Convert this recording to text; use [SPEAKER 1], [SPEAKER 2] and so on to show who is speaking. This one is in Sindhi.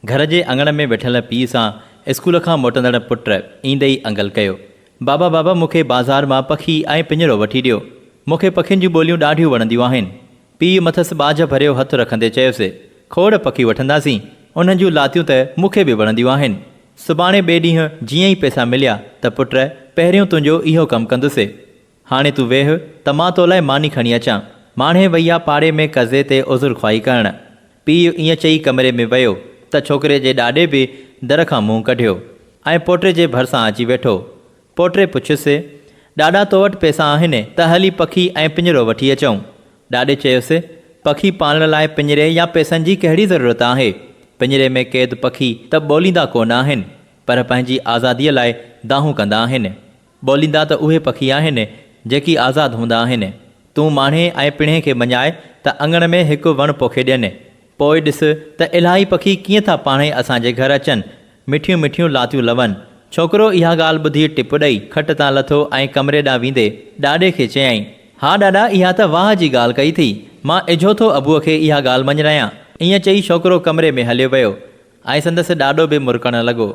[SPEAKER 1] گهر جي اڱڻ ۾ ويٺل پيء سان اسڪول کان موٽندڙ پٽ ايندي ئي انگل ڪيو. بابا بابا مون کي بازار مان پکي ۽ پڃرو وٺي ڏيو. مون کي پکين جون ٻوليون ڏاڍيون وڻنديون آهن. پيء مٿس ٻاجهه ڀريو هٿ رکندي چيس، کوڙ پکي وٺنداسين، انهن جون لاتيون ته مون کي به وڻنديون آهن. سڀاڻي ٻئي ڏينهن جيئن ئي پئسا مليا ته پٽ پهريون تنهنجو اهو ڪم ڪندس. هاڻي تون ويهه ته مان تو لاء ماني کڻي اچان. ماڻهي وئي آ پاڙي ۾ قضي تي عذر خواهي ڪرڻ. پيء ائين چئي ڪمري ۾ ويو ته ڇوڪري جي ڏاڏي به در کان منهن ڪڍيو ۽ پوٽي جي ڀرسان اچي ويٺو. پوٽي پڇيس، ڏاڏا تو وٽ پئسا آهن ته هلي پکي ۽ پڃرو وٺي اچون. ڏاڏي چيس، پکي پالڻ لاء پڃري يا پئسن جي ڪهڙي ضرورت آهي؟ پڃري ۾ قيد پکي ته ٻوليندا ڪونه آهن، پر پنهنجي آزاديء لاء دانهون ڪندا آهن. ٻوليندا ته اهي پکي آهن، جيڪي آزاد هوندا آهن. تون ماڻهي ۽ پڻهين کي مڃاء ته اڱڻ ۾ هڪ وڻ پوکي ڏين. پوء ڏس ته الاهي پکي ڪيئن ٿا پاڻهي اسان جي گهر اچن، مٺيون مٺيون لاتيون لون. ڇوڪرو اها ڳالهه ٻڌي ٽپ ڏئي کٽ تان لٿو ۽ ڪمري ڏانهن ويندي ڏاڏي کي چيائين، ها ڏاڏا اها ته واهه جي ڳالهه ڪئي ٿي، مان اجهو ٿو ابوء کي اها ڳالهه مڃرايان. ائين چئي ڇوڪرو ڪمري ۾ هليو ويو ۽ سندس ڏاڏو به مرڪڻ لڳو.